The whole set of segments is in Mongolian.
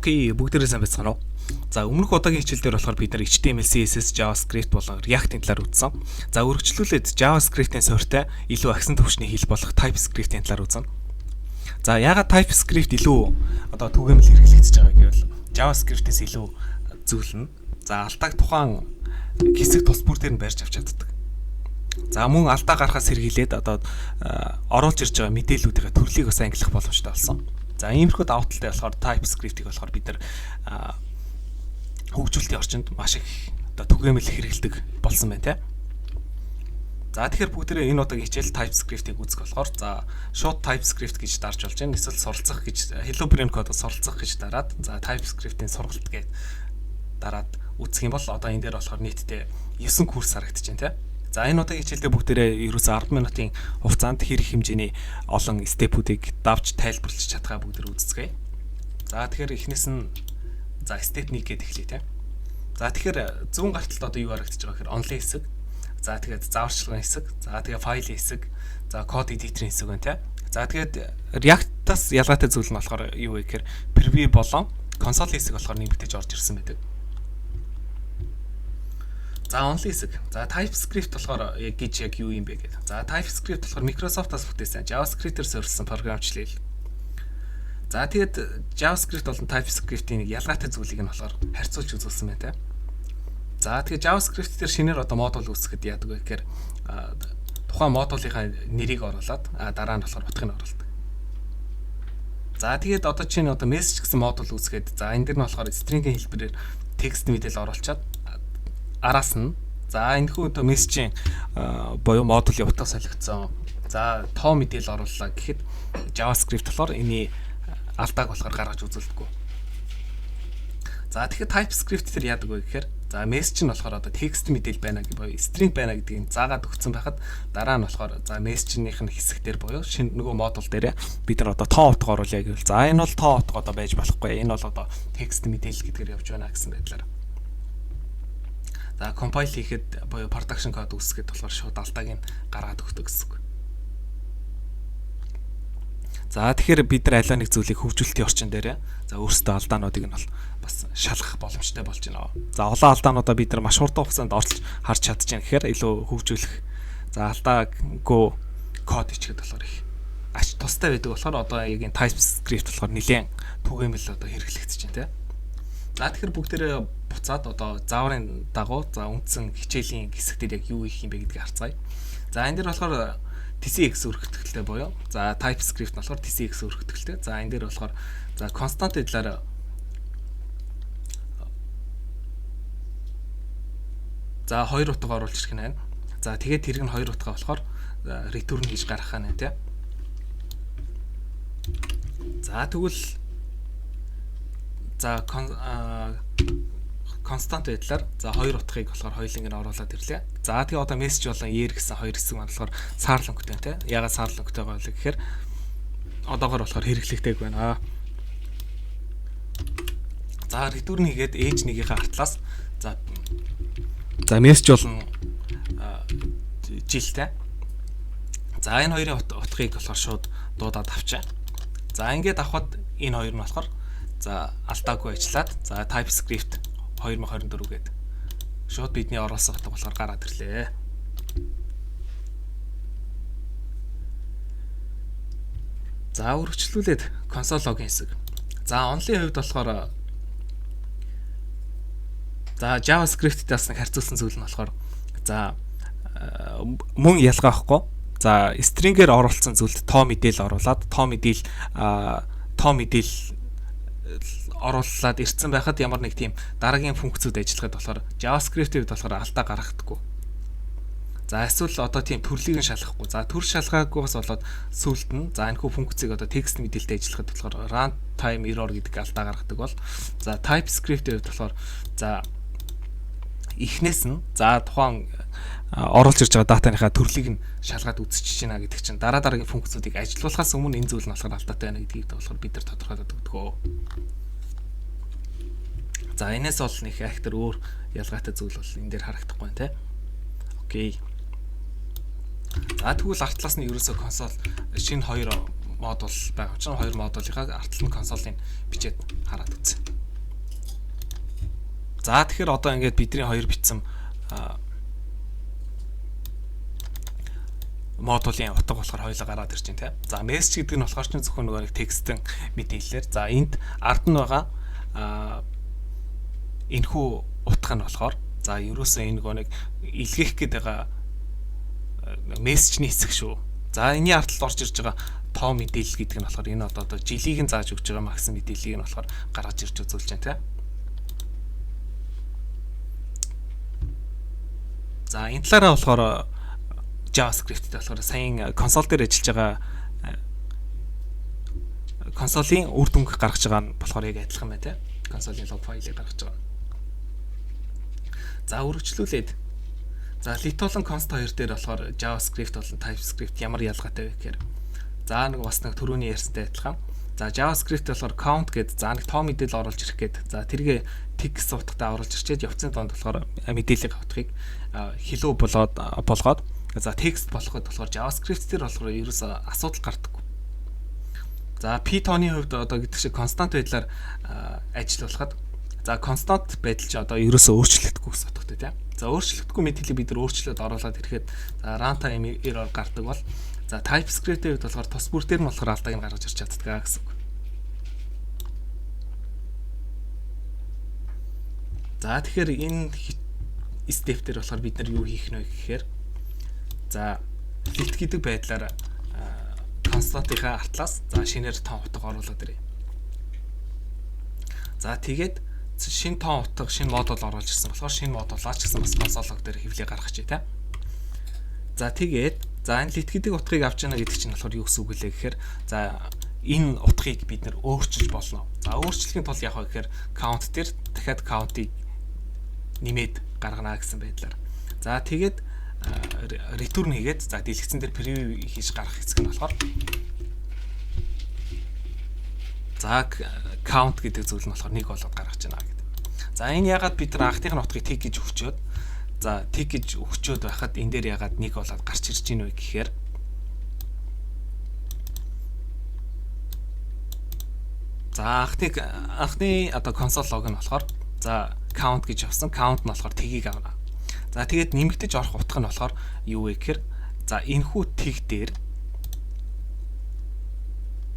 Окей, бүгдээрээ сайн байцгаана уу? За, өмнөх удаагийн хичээл дээр болохоор бид нар HTML, CSS, JavaScript болон React-ийн талаар үзсэн. За, үргэлжлүүлээд JavaScript-ийн суурьтай илүү агсан түвшний хэл болох TypeScript-ийн талаар үзнэ. За, яагаад TypeScript илүү одоо түгээмэл хэрэглэгдэж байгаа гэвэл JavaScript-ээс илүү зүйл нь за алдааг тухайн хэсэг тус бүр дээр нь барьж авч чаддаг. За, мөн алдаа гарахаас сэргийлээд одоо оруулж ирж байгаа мэдээллүүдийн төрлийг бас ангилах боломжтой болсон. За, иймэрхүү давуу талтай болохоор TypeScript-ийг болохоор бид нар хөгжүүлэлтийн орчинд маш их одоо түгээмэл хэрэглэдэг болсон байна те. За, тэгэхээр бүгдээрээ энэ удаагийн хичээл TypeScript-ийг үзэх болохоор за шууд TypeScript гэж дарж болж байна. Эсвэл суралцах гэж Hello Brain Code-д суралцах гэж дараад, за TypeScript-ийн сургалт гэж дараад үзэх юм бол одоо энэ дээр болохоор нийтдээ 9 курс харагдаж байна те. За, энэ удаагийн хичээлдээ бүгдээрээ ерөөсөө 10 минутын хугацаанд хэр их хэмжээний олон step үүдийг давж тайлбарлаж чадхаа бүгдээр үзцгээе. За, тэгэхээр эхнээс нь за step 1 гэдэг эхлэе те. За, тэгэхээр зүүн гарталд одоо юу харагдаж байгаа гэхээр онлайн хэсэг. За, тэгээд зааварчилгааны хэсэг. За, тэгээд файлын хэсэг. За, код editor-ийн хэсэг байна те. За, тэгээд React-аас ялгаатай зүйл нь болохоор юу вэ гэхээр preview болон console хэсэг болохоор нэмэгдэж орж ирсэн байдаг. За, онлайн хэсэг. За, TypeScript болохоор яг гэж яг юу юм бэ гэдэг. За, TypeScript болохоор Microsoft-аас бүтээсэн JavaScript-ээр суурилсан програмчлал хэл. За, тэгээд JavaScript болон TypeScript-ийн нэг ялгаатай зүйлийг нь болохоор харьцуулж үзүүлсэн байна те. За, тэгээд JavaScript дээр шинээр одоо модуль үүсгэхэд яадаг вэ гэхээр тухайн модулийнхаа нэрийг оруулаад дараа нь болохоор утгыг нь оруулдаг. За, тэгээд одоо чинь одоо message гэсэн модуль үүсгээд, за энэ дэр нь болохоор string-ийн хэлбэрээр текст мэдээлэл оруулчаад араас нь за энэхүү одоо message-ийн буюу модулийн утга солигдсон. За, тоо мэдээлэл орууллаа гэхэд JavaScript болохоор энэний алдааг болохоор гаргаж үзүүлдэггүй. За, тэгэхээр TypeScript дээр яадаг вэ гэхээр за message нь болохоор одоо текст мэдээлэл байна гэх буюу string байна гэдгийг заагаад өгсөн байхад дараа нь болохоор за message-ийнх нь хэсэг дээр буюу шинэ нөгөө модуль дээр бид нар одоо тоо утга оруулъя гэвэл за энэ бол тоо утга одоо байж болохгүй. Энэ бол одоо текст мэдээлэл гэдгээр явж байна гэсэн байдлаар. За, compile хийхэд буюу production code үүсгэхэд болохоор шууд алдааг нь гаргаад өгдөг гэсэн үг. За, тэгэхээр бид нар аливаа нэг зүйлийг хөгжүүлэлтийн орчин дээр за өөрсдөө алдаануудыг нь бол бас шалгах боломжтой болж байна. За, олон алдаануудаа бид нар маш хурдан хугацаанд орчилж харж чадчихна гэхээр илүү хөгжүүлэх, за алдаагүй код бичгээд болохоор их ач тустай байдаг болохоор одоо яг энэ TypeScript болохоор нэлээд түгээмэл одоо хэрэглэгдэж байна те. За, тэгэхээр бүгдээрээ буцаад одоо зааврын дагуу за үндсэн хичээлийн хэсэг дээр яг юу хийх юм бэ гэдгийг харцгаая. За, энэ дээр болохоор TCX өргөтгөлтэй буюу за TypeScript нь болохоор TCX өргөтгөлтэй. За, энэ дээр болохоор за constant талаар за хоёр утга оруулж ирэх нь байна. За, тэгээд тэрэг нь хоёр утга болохоор return хийж гаргах нь тий. За, тэгвэл за constant байдлаар за хоёр утгыг болохоор хоёуланг нь оруулаад ирлээ. За, тэгээ одоо message болон year гэсэн хоёр хэсэг маань болохоор саарл өнгөтэй тий. Ягаад саарл өнгөтэй байгаа вэ гэхээр одоогор болохоор хэрэглэгдээг байна. За, return хийгээд age 1-ийнхээ артлаас за message болон жилтэй. За, энэ хоёрын утгыг болохоор шууд дуудаад авчаа. За, ингээд авахад энэ хоёр нь болохоор за алдаагүй ажиллаад за TypeScript 2024 гээд шууд бидний оруулсан утга болохоор гараад ирлээ. За, үргэлжлүүлээд console log-ийн хэсэг. За, онлын хувьд болохоор за JavaScript-тэй бас нэг харьцуулсан зүйл нь болохоор за мөн ялгаа авахгүй. За, string-ээр оруулсан зүйлд тоо мэдээлэл оруулаад тоо мэдээлэл оруулаад ирсэн байхад ямар нэг тийм дараагийн функцүүд ажиллахад болохоор JavaScript-ийн хувьд болохоор алдаа гаргахдаггүй. За, эсвэл одоо тийм төрлийг нь шалгахгүй. За, төр шалгаагүйгээс болоод сүүлд нь за энэхүү функцийг одоо текст мэдээлэлтэй ажиллахад болохоор runtime error гэдэг алдаа гаргадаг бол за TypeScript-ийн хувьд болохоор за эхнээс нь за тухайн оруулж ирж байгаа датаныхаа төрлийг нь шалгаад үзчихэж байна гэдэг чинь дараа дараагийн функцүүдийг ажилуулахаас өмнө энэ зүйл нь болохоор алдаатай байна гэдгийг болохоор бид нар тодорхойлоод өгдөг. За, энэс бол нэг актер өөр ялгаатай зүйл бол энэ дээр харагдахгүй байна те. Окей. За, тэгвэл артлаас нь ерөөсөө консоль шинэ хоёр модуль байгаа учраас хоёр модулийнхаа артал нь консолын бичээд хараад үзье. За, тэгэхээр одоо ингээд бидний хоёр бичсэн модулийн утга болохоор хоёулаа гараад ирж байна, тийм. За, message гэдэг нь болохоор ч зөвхөн нөгөө нэг текстэн мэдээллээр. За, энд ард нь байгаа энэхүү утга нь болохоор за ерөөсөө энэ нөгөө нэг илгээх гээд байгаа мессежний хэсэг шүү. За, энэний ард талд орж ирж байгаа тоо мэдээлэл гэдэг нь болохоор энэ одоо жилийг нь зааж өгч байгаа максимум мэдээллийг нь болохоор гаргаж ирж үзүүлж байна, тийм. За, энэ талаараа болохоор JavaScript-тэй болохоор саяхан консоль дээр ажиллаж байгаа консолийн үр дүнг гаргаж байгаа нь болохоор яг адилхан байна, тийм. Консолийн log файлыг гаргаж байгаа. За, үргэлжлүүлээд за let болон const хоёр дээр болохоор JavaScript болон TypeScript ямар ялгаатай вэ гэхээр за нэг бас нэг түрүүний ярьсантай адилхан. За, JavaScript болохоор count гэдэг за нэг тоо мэдээлэл оруулж ирэх гээд за тэргээ text утгатай оруулж ирчээд явцын донд болохоор мэдээллийг авахыг hello болоод болгоод за текст болоход болохоор JavaScript дээр болохоор ерөөсөө асуудал гардаггүй. За, Python-ы хувьд одоо гэдэг шиг constant байдлаар ажиллуулахад за constant байдал чи одоо ерөөсөө өөрчлөгдөхгүй гэсэн утгатай, тийм. За, өөрчлөгдөхгүй мэдээллийг бид нар өөрчлөөд оруулаад ирэхэд за runtime error гардаг бол за TypeScript-ийн хувьд болохоор тус бүр дээр нь болохоор алдааг нь гаргаж ирч чаддаг гэсэн үг. За, тэгэхээр энэ step дээр болохоор бид нар юу хийх нь вэ гэхээр за let гэдэг байдлаар constant-ийнхаа артлаас за шинээр тоо утга оруулаад ирье. За, тэгээд шинэ тоо утга, шинэ модуль оруулж ирсэн болохоор шинэ модулаа ч гэсэн бас console log дээр хэвлээ гаргах чи тэ. За, тэгээд за энэ let гэдэг утгыг авч яана гэдэг чинь болохоор юу гэсэн үг лээ гэхээр за энэ утгыг бид нэр өөрчилж болно. За, өөрчлөхийн тулд яг вэ гэхээр count дээр дахиад count-ыг нэмээд гаргана гэсэн байдлаар. За, тэгээд return хийгээд за дэлгэцэн дээр preview хийж гаргах хэсэг нь болохоор за count гэдэг зүйл нь болохоор нэг болоод гаргаж байна гэдэг. За, энэ ягаад бид нар анхных нь утгыг тэг гэж өгчөөд за тэг гэж өгчөөд байхад энэ дээр ягаад нэг болоод гарч ирж гин вэ гэхээр за анхны одоо console log нь болохоор за count гэж авсан. Count нь болохоор тэгийг авна. За, тэгээд нэмэгдэж орох утга нь болохоор юу вэ гэхээр за энэхүү тэг дээр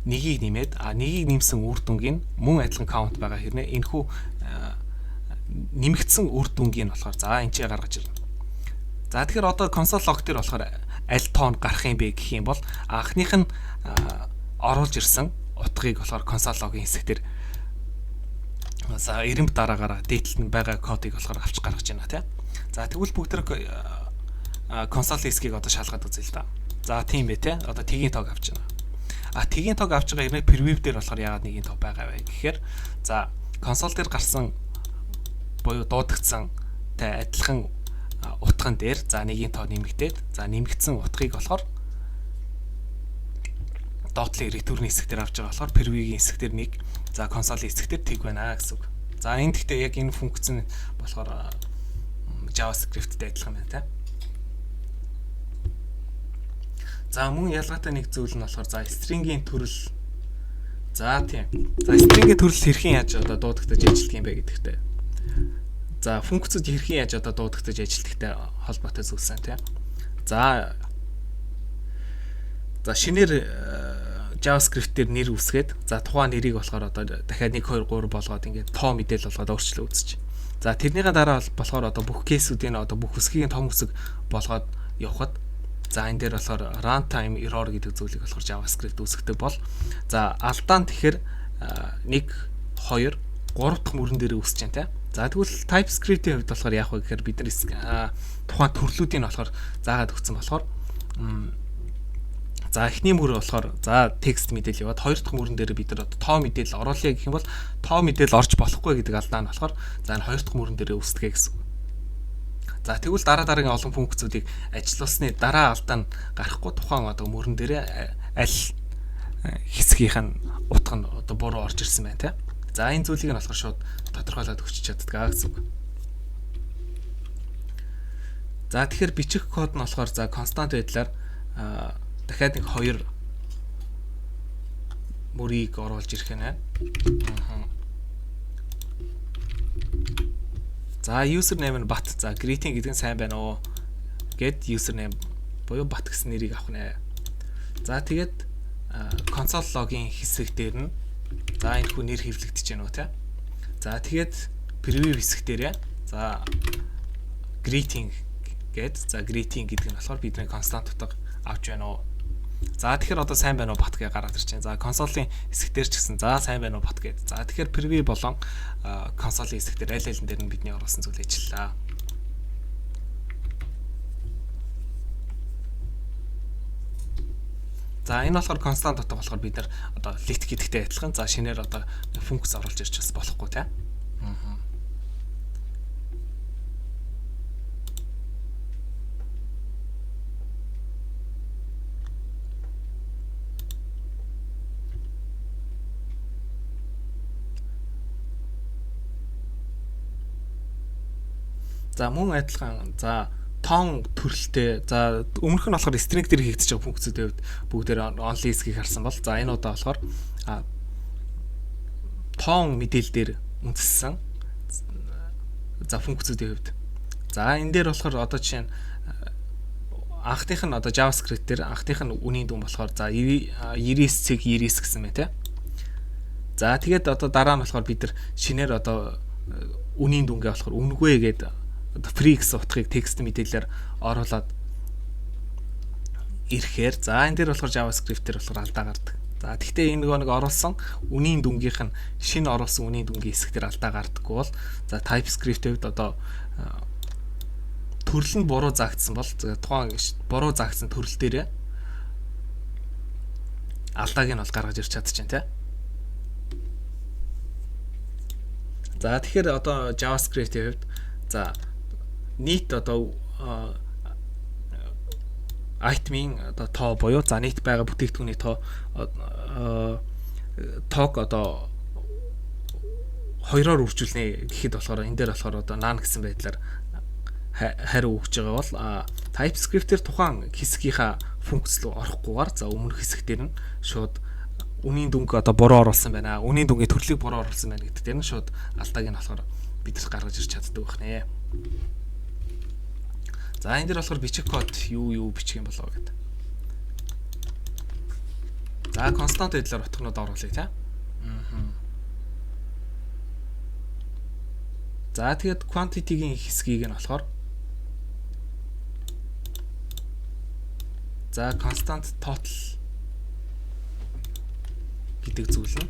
нэгийг нэмээд нэгийг нэмсэн үр дүнгийн мөн адилхан count байгаа хэрнээ энэхүү нэмэгдсэн үр дүнгийн болохоор за энэ ч гаргаж ирнэ. За, тэгэхээр одоо console log дээр болохоор аль тоон гарах юм бэ гэх юм бол анхных нь оруулж ирсэн утгыг болохоор console log-ийн хэсэг дээр за эрэмб дараагаараа дээдлэлт нь байгаа кодыг болохоор авч гаргаж байна, тийм. За, тэгвэл бүгд консоль хэсгийг одоо шалгаад үзье л да. За, тийм бэ те. Одоо тэгийн тоог авч байна. А тэгийн тоог авч байгаа хэрнээ preview дээр болохоор яагаад нэгийн тоо байгаа вэ гэхээр за консоль дээр гарсан буюу дуудагдсан тэ адилхан утган дээр за нэгийн тоо нэмэгдээд за нэмэгдсэн утгыг болохоор доотлын return хэсэг дээр авч байгаа болохоор preview-гийн хэсэг дээр нэг, за консолийн хэсэг дээр тэг байна гэсэн үг. За, энэ гэхдээ яг энэ функц нь болохоор JavaScript-тэй адилхан байна те. За, мөн ялгаатай нэг зүйл нь болохоор за string-ийн төрөл, за тийм. За, string-ийн төрөл хэрхэн яаж одоо дуудагдаж ажилладаг юм бэ гэдэгтэй. За, функцүүд хэрхэн яаж одоо дуудагдаж ажилладагтай холбоотой зүйлсэн тийм. За шинээр JavaScript дээр нэр үүсгээд за тухайн нэрийг болохоор одоо дахиад 1 2 3 болгоод ингээд тоо мэдээлэл болгоод өөрчлөө үзэж. За, тэрнийхээ дараа болохоор одоо бүх case-үүдийг одоо бүх үсгийг том үсэг болгоод явхад за энэ дээр болохоор runtime error гэдэг зүйлийг болохоор JavaScript үүсгэдэг бол за алдаа нь тэгэхээр 1 2 3 дахь мөрөн дээр үүсэж байна те. За, тэгвэл TypeScript-ийн хувьд болохоор яах вэ гэхээр бид нар тухайн төрлүүдийг нь болохоор заагаад өгсөн болохоор за эхний мөр болохоор за текст мэдээлэл яваад хоёр дахь мөрөн дээр бид нар одоо тоо мэдээлэл оруулъя гэх юм бол тоо мэдээлэл орж болохгүй гэдэг алдаа нь болохоор за энэ хоёр дахь мөрөн дээр үүсдэг гэсэн. За, тэгвэл дараа дараагийн олон функцүүдийг ажиллуулсны дараа алдаа нь гарахгүй тухайн одоо мөрөн дээр аль хэсгийнх нь утга нь одоо буруу орж ирсэн байна те. За, энэ зүйлийг нь болохоор шууд тодорхойлоод өгч чаддаг гэсэн үг. За, тэгэхээр бичих код нь болохоор за constant байдлаар дахиад нэг хоёр мөрийг оруулж ирэх нь. За, username нь Бат. За, greeting гэдэг нь сайн байна уу гэд username буюу Бат гэсэн нэрийг авах нэ. За, тэгээд console log-ийн хэсэг дээр нь за энэ хүү нэр хэвлэгдэж байна уу те. За, тэгээд preview хэсэг дээр за greeting гэд, за greeting гэдэг нь болохоор бидний constant утга авч байна уу. За, тэгэхээр одоо сайн байна уу Бат гэж гараад ирж байна. За, console-ын хэсэг дээр ч гэсэн за сайн байна уу Бат гэд. За, тэгэхээр preview болон console-ын хэсэг дээр аль алин дээр нь бидний оруулсан зүйл ажиллаа. За, энэ болохоор constant утга болохоор бид нар одоо let гэдэгтэй адилхан. За, шинээр одоо функц оруулж ирж бас болохгүй те. Аа. За, мөн адилхан за тоон төрөлтэй, за өмнөх нь болохоор string дээр хийгдэж байгаа функцүүдийн хувьд бүгдээр only хэсгийг харсан бол за энэ удаа болохоор тоон мэдээлэл дээр үндэссэн за функцүүдийн хувьд, за энэ дээр болохоор одоо жишээ нь анхных нь одоо JavaScript дээр анхных нь үнийн дүн болохоор за 99 цэг 99 гэсэн мэ тэ. За, тэгээд одоо дараа нь болохоор бид нар шинээр одоо үнийн дүнгээ болохоор үнэгүй гэдэг одоо free гэсэн утгыг текст мэдээлэлээр оруулаад ирэхээр за энэ дээр болохоор JavaScript дээр болохоор алдаа гардаг. За, тэгвэл энэ нөгөө нэг оруулсан үнийн дүнгийнх нь шинэ оруулсан үнийн дүнгийн хэсэг дээр алдаа гардаггүй бол за TypeScript-ийн хувьд одоо төрөл нь буруу заагдсан бол тухайн буруу заагдсан төрөл дээрээ алдааг нь бол гаргаж ирч чадчихээн тий. За, тэгэхээр одоо JavaScript-ийн хувьд за нийт одоо item-ийн одоо тоо буюу за нийт байгаа бүтээгдэхүүний тоог одоо хоёроор үржүүлнэ гэхэд болохоор энэ дээр болохоор одоо none гэсэн байдлаар хариу өгч байгаа бол TypeScript-ээр тухайн хэсгийнхаа функц руу орохгүйгээр за өмнөх хэсэг дээр нь шууд үнийн дүнг одоо буруу оруулсан байна. Үнийн дүнгийн төрлийг буруу оруулсан байна гэдэг дээр нь шууд алдааг нь болохоор бид нар гаргаж ирч чаддаг байх нэ. За, энэ дээр болохоор бичих код юу юу бичих юм болоо гэдэг. За, constant байдлаар утганууд оруулъя те. Аа. За, тэгээд quantity-гийн хэсгийг нь болохоор за constant total гэдэг зүйл нь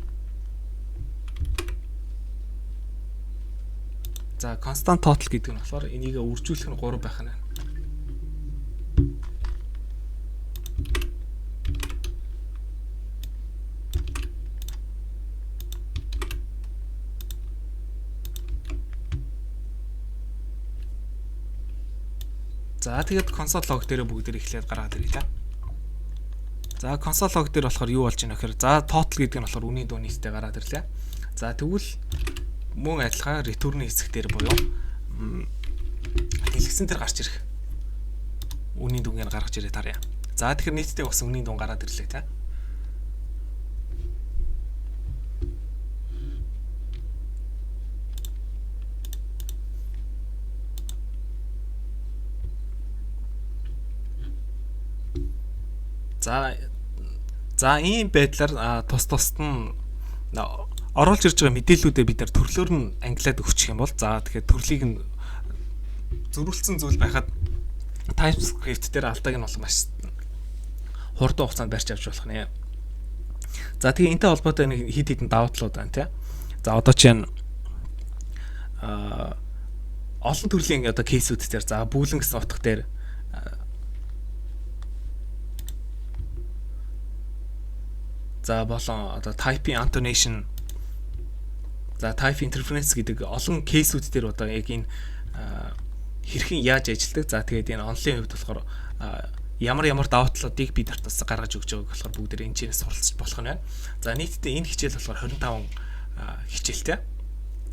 за constant total гэдэг нь болохоор энийг үржүүлэх нь 3 байх нь. За, тэгээд console log дээр бүгдээр эхлээд гаргаад ирье та. За, console log дээр болохоор юу болж байна гэхээр за total гэдэг нь болохоор үнийн дүн нийтдээ гараад ирлээ. За, тэгвэл мөн адилхан return хэсэг дээр буюу дэлгэцэн дээр гарч ирэх үнийн дүнгийг гаргаж ирээд харъя. За, тэгэхээр нийтдээ бас үнийн дүн гараад ирлээ та. За, ийм байдлаар тус тусад нь оруулж ирж байгаа мэдээллүүдээ бид нар төрлөөр нь ангилаад өгчих юм бол за тэгэхээр төрлийг нь зөрүүлсэн зүйл байхад TypeScript дээр алдааг нь бол маш хурдан хугацаанд барьж авч болох нэ. За, тэгээ энэтэй холбоотой нэг хэд хэдэн давуу талууд байна тий. За, одоо чинь олон төрлийн одоо case үүд дээр за boolean гэсэн утга дээр за болон одоо type annotation, за type inference гэдэг олон case үүд дээр одоо яг энэ хэрхэн яаж ажилладаг, за тэгээд энэ онлайн хувьд болохоор ямар ямар давуу талуудыг бид нарт гаргаж өгч байгааг болохоор бүгдээр энэ чигээс суралцж болох нь байна. За, нийтдээ энэ хичээл болохоор 25 хичээлтэй.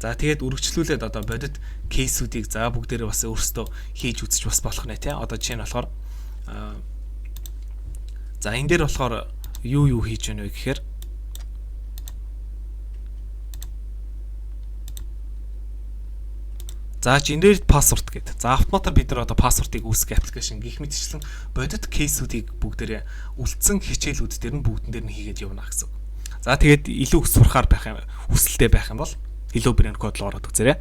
За, тэгээд үргэлжлүүлээд одоо бодит case үүдийг за бүгдээрээ бас өөрсдөө хийж үзэж бас болох нэ тий. Одоо жишээ нь болохоор за энэ дээр болохоор юу юу хийж байна вэ гэхээр За, generate password гэдэг. За, автоматар бид нар одоо password ыг үүсгэх application гэх мэтчлэн бодит case үүдийг бүгдээрээ үлдсэн хичээлүүд дээр нь бүгдэн дээр нь хийгээд явна гэсэн. За, тэгээд илүү их сурахаар байх юм, хүсэлтэй байх юм бол Hello Brain Code руу ороод үзээрэй.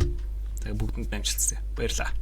Тэгээд бүгдэнд амжилтсаа. Баярлалаа.